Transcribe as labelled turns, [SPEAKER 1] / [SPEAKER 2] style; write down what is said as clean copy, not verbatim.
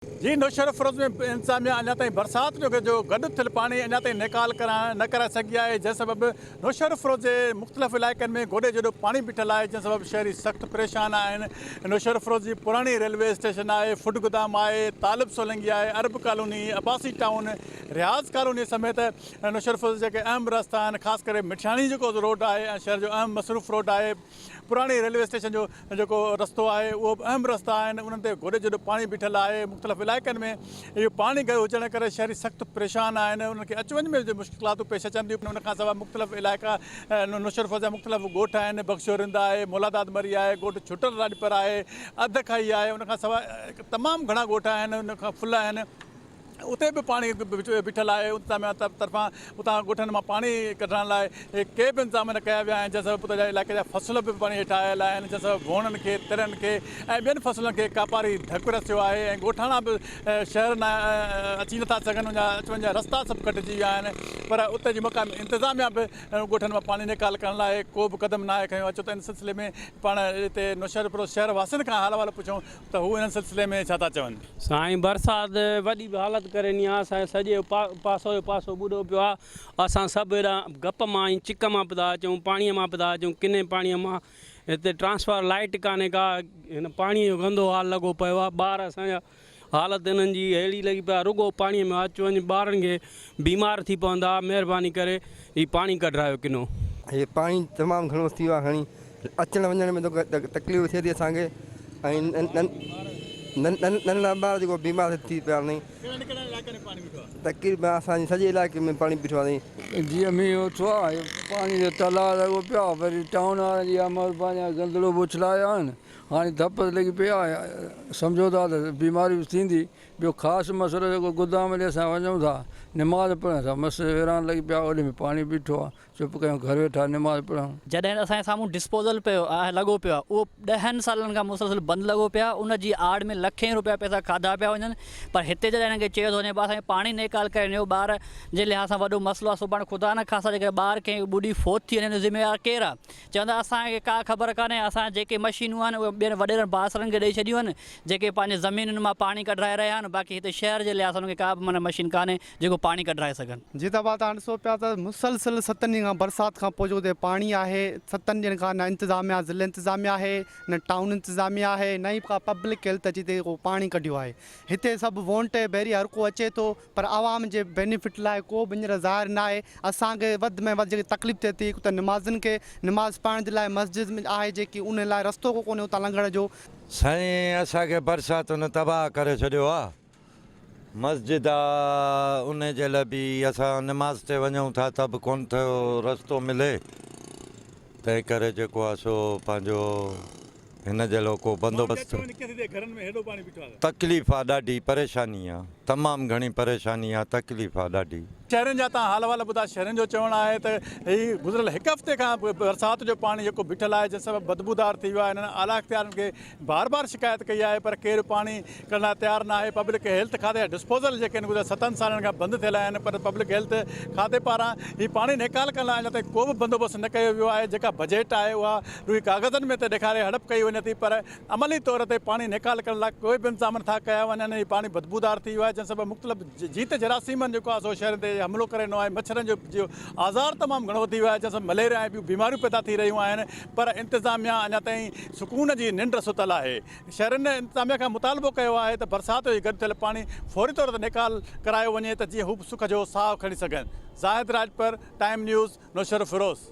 [SPEAKER 1] جي نوشهروفيروز ۾ انتظاميا اڃا تائين برسات جو جو گڏ ٿيل پاڻي اڃا تائين نيڪال ڪرائڻ نه ڪرائي سگهي آهي جنهن سبب نوشهروفيروز جي مختلف علائقن ۾ گوڏي جيڏو پاڻي بيٺل آهي جنهن سبب شهري سخت پريشان آهن نوشهروفيروز جي پراڻي ريلوي اسٽيشن آهي فوڊ گدام آهي طالب سولنگي آهي Arab colony Abbasi town Riaz colony سميت نوشهروفيروز جا جيڪي اهم رستا آهن خاص ڪري مٺياڻي جيڪو روڊ آهي ۽ شهر جو اهم مصروف روڊ آهي پراڻي ريلوي اسٽيشن جو جيڪو رستو آهي اهو به اهم رستا آهن انهن تي گوڏي جيڏو پاڻي بيٺل آهي مختلف علائقن ۾ اهو پاڻي گهر هجڻ ڪري شهري سخت پريشان آهن انهن کي اچ وڃ ۾ مشڪلاتون پيش اچن ٿيون ان کان سواء مختلف علائقا نوشهروفيروز جا مختلف ڳوٺ آهن بخشو رند آهي مولاداد مري آهي ڳوٺ ڇٽل راڄپر آهي اڌ کائي آهي ان کان سواء تمام گهڻا ڳوٺ آهن ان کان ڦل آهن اتي به پاڻي بيٺل آهي، انتظاميا طرفان اتان ڳوٺن مان پاڻي ڪڍرائڻ لاء ڪي به انتظام نه ڪيا ويا آهن، جنهن سبب اتان جا علائقي جا فصل به پاڻي هيٺ آيل آهن، جنهن سبب ووڻن کي، ترن کي ۽ ٻين فصلن کي ڪاپاري ڌڪ رسيو آهي ۽ ڳوٺاڻا به شهر ڏانهن اچي نٿا سگهن، ان جا اچ وڃ جا رستا سڀ ڪٽجي ويا آهن، پر اتي جي مقامي انتظاميا به ڳوٺن مان پاڻي نيڪال ڪرڻ لاء ڪو به قدم ناهي کنيو، اچو ته ان سلسلي ۾ پاڻ هتي نوشهروفيروز شهر واسين کان حال احوال پڇون ته هو انهن سلسلي ۾ ڇا ٿا چون.
[SPEAKER 2] سائين برسات وڏي به حالت ڪري ڏني آ اسان جو سڄي پاسو جو پاسو ٻڏو پيو آ اسان سڀ ايڏا گپ مان ۽ چڪ مان پيا اچون پاڻي مان پيا اچون ڪني پاڻي مان هتي ٽرانسفار لائيٽ ڪانهي ڪا هن پاڻي جو گندو حال لڳو پيو آ ٻار اسان جا حالت انهن جي اهڙي لڳي پئي آ رڳو پاڻي ۾ اچ وڃ ٻارن کي بيمار ٿي پوندا مهرباني ڪري هي پاڻي ڪڍرايو ڪنو.
[SPEAKER 3] هي پاڻي تمام گهڻو ٿي ويو آ هاڻي اچڻ وڃڻ ۾ تڪليف ٿئي ٿي اسان کي ۽ ننڍڙا ٻار جيڪو بيمار ٿي پيا آهن تقريبن اسان جي سڄي علائقي ۾ پاڻي بيٺو آهي.
[SPEAKER 4] جيئن مينهن اٿو آهي پاڻي جو تلاء لڳو پيو آهي وري ٽائون وارن جي اها مهرباني آهي گندڙو به اڇلايا آهن هاڻي ڌپ لڳي پئي آهي سمجهو ٿا ته بيماري به ٿيندي ٻيو خاص مسئلو جيڪو گدام ڏي اسان وڃون ٿا نماز پڙهڻ سا مسجد ويران لڳي پيا اوڏي ۾ پاڻي بيٺو آهي چپ ڪيون گهر ويٺا نماز پڙهون.
[SPEAKER 5] جڏهن ته اسان جي سامهون ڊسپوزل پيو آهي لڳو پيو آهي اهو ڏهن سالن کان مسلسل بند لڳو پيو آهي ان جي آڙ ۾ لکين روپيا پئسا کاڌا پيا وڃن پر هتي جڏهن هنن کي چيو ٿو وڃي ڀاء اسان کي پاڻي نيڪال ڪري ڏيو ٻار جي لحاظ سان وڏو مسئلو آهي سڀاڻي خدا نخواسته جيڪڏهن ٻار ڪنهن ٻڏي فوت ٿي وڃي ان جو ذميوار ڪير آهي چوندا اسان کي ڪا خبر ڪانهي اسان جيڪي مشينون آهن اهي ٻين وڏيرن بااثرن کي ڏئي ڇڏيون آهن جيڪي پنهنجي زمينن مان پاڻي ڪڍرائي رهيا آهن باقي هتي شهر جي لحاظ سان انهن کي ڪا به معنيٰ مشين ڪانهي جيڪو پاڻي ڪڍرائي سگهن.
[SPEAKER 6] جي ته توهان ڏسو پيا ته مسلسل ستن ڏينهن کان برسات کان پوء جيڪو هتي پاڻي آهي ستن ڏينهن کان نه انتظاميا ضلعي انتظاميا آهي نه ٽائون انتظاميا آهي نه ئي ڪا پبلڪ هيلٿ اچي هتي ڪو پاڻي ڪڍيو آهي هتي سڀ وونٽ ڀيري هر ڪو اچي ٿو پر عوام جي بينيفٽ لاء ڪو به هينئر ظاهر ناهي، اسان کي وڌ ۾ وڌ جيڪي تڪليف ٿئي ٿي هڪ ته نمازين کي نماز پڙهڻ جي لاء مسجد ۾ آهي جيڪي ان لاء رستو ڪو ڪونهي اتان لنگهڻ جو.
[SPEAKER 7] سائين اسان کي برساتن تباهه ڪري ڇڏيو آ مسجد آ انهي جي لاء به اسان نماز تي وڃون ٿا ته به ڪونه ٿو رستو ملي تنهن ڪري جيڪو آ سو پنهنجو هن جي لاء ڪو بندوبست تڪليف آ ڏاڍي پريشاني آ تمام گهڻي پريشاني آ تڪليف آ ڏاڍي.
[SPEAKER 1] شهرين جا تان حال احوال ٻڌا شهرين جو چوڻ آهي ته هي گذريل هڪ هفتي کان برسات جو پاڻي جيڪو بيٺل آهي جنهن سبب بدبودار ٿي ويو آهي هنن اعليٰ اختيارين کي بار بار شڪايت ڪئي آهي پر ڪير پاڻي ڪرڻ لاء تيار نه آهي پبلڪ هيلٿ کاتي جا ڊسپوزل جيڪي آهن گذريل ستن سالن کان بند ٿيل آهن پر پبلڪ هيلٿ کاتي پاران هي پاڻي نيڪال ڪرڻ لاء اڃا تائين ڪو به بندوبست نه ڪيو ويو آهي جيڪا بجيٽ آهي اها رڳي ڪاغذن ۾ ته ڏيکاري هڙپ ڪئي وڃي ٿي پر عملي طور تي پاڻي نيڪال ڪرڻ لاء ڪوئي به انتظام نٿا ڪيا وڃن هي پاڻي بدبودار ٿي ويو آهي جنهن سبب مختلف جيت جراثيمن جيڪو آهي سو شهرن تي حملو ڪري ڏنو آهي مڇرن جو آزار تمام گهڻو وڌي ويو آهي جنهن سبب مليريا ۽ ٻيون بيماريون پيدا ٿي رهيون آهن پر انتظاميا اڃا تائين سڪون جي ننڊ ستل آهي شهرين انتظاميا کان مطالبو ڪيو آهي ته برسات جو گڏ ٿيل پاڻي فوري طور تي نيڪال ڪرايو وڃي ته جيئن هو به سک جو ساهه کڻي سگهن. Zahid Rajpar, time news, Naushahro Feroze.